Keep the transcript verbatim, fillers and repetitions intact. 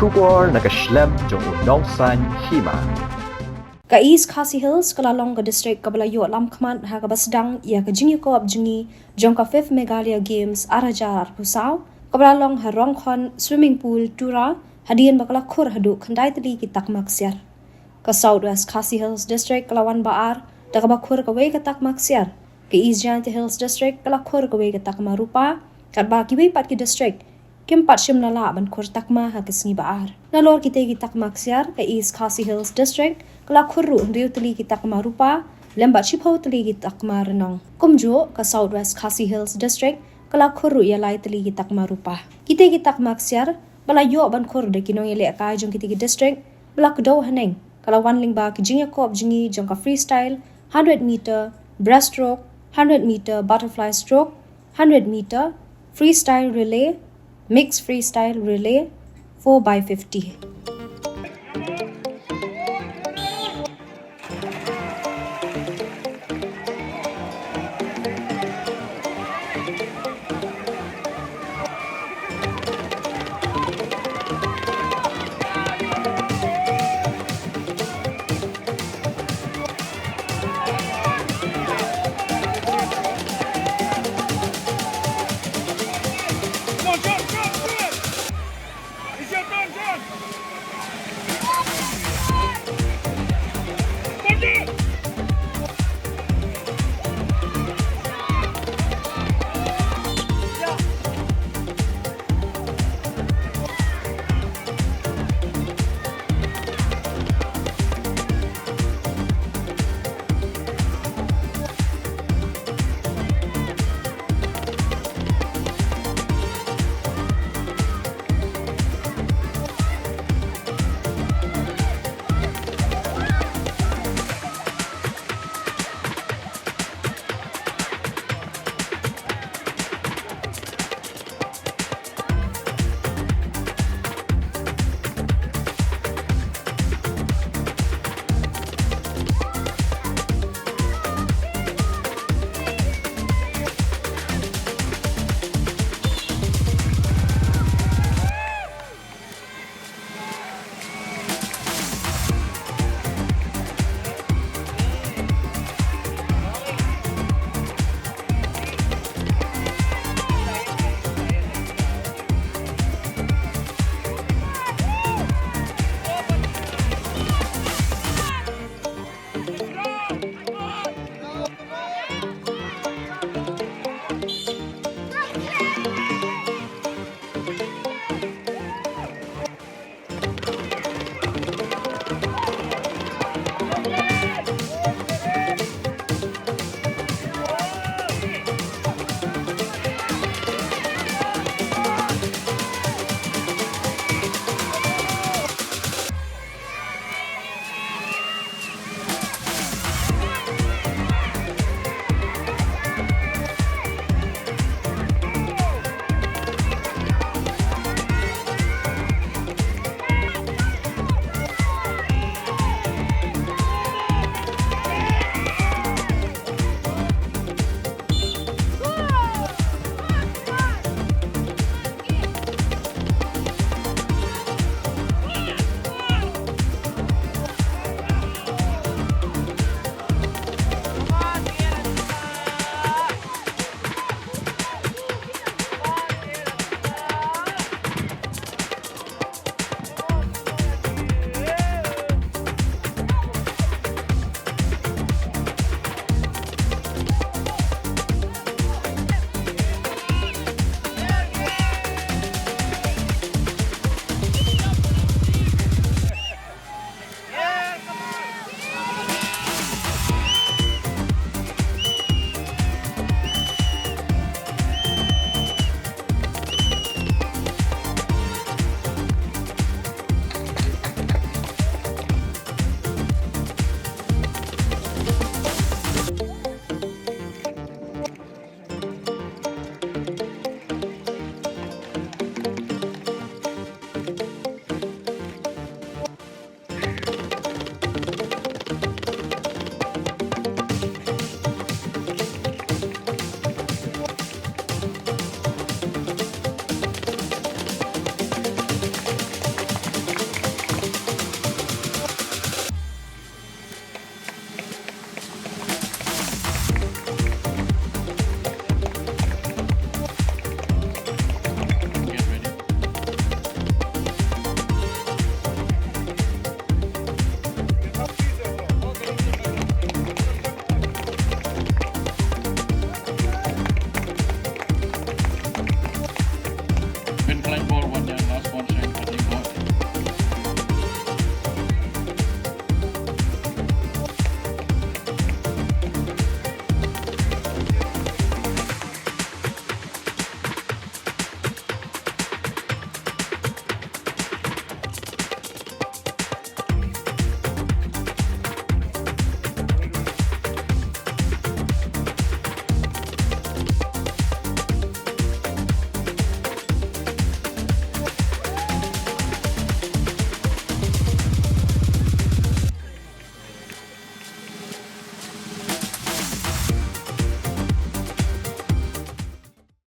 Khubor na ka shlem jong u nongsan hima. Ka East Khasi Hills ka la long ka district kaba la ïoh lamkhmat ha kaba sdang ïa ka jingïakop jingïalang jong ka fifth Meghalaya Games ar hajar arphew saw, kaba la long ha Rongkhon Swimming Pool, Tura, hadien ba ka la khur haduh khyndai tylli ki takma ksiar. Ka South West Khasi Hills District ka la wan ba ar da kaba khur kawei ka takma ksiar. Ka East Jaintia Hills District ka la khur kawei ka takma rupa, katba kiwei pat ki district kim pat shym la lah ban khur takma ha ka sngi ba ar. Nalor kitei ki takma ksiar, ka East Khasi Hills District ka la khur ruh hynriew tylli ki takma rupa lem bad shiphew tylli ki takma rnong. Kumjuh ka South West Khasi Hills District ka la khur ruh ïa lai tylli ki takma rupa. Kitei ki takma ksiar ba la ïoh ban khur da ki nongïalehkai jong kitei ki district ba la kdew haneng ka la wan lyngba ki jingïakop jingïalang jong ka freestyle hundred meter breaststroke, hundred meter butterfly stroke, hundred meter freestyle relay, mixed freestyle relay, four by fifty.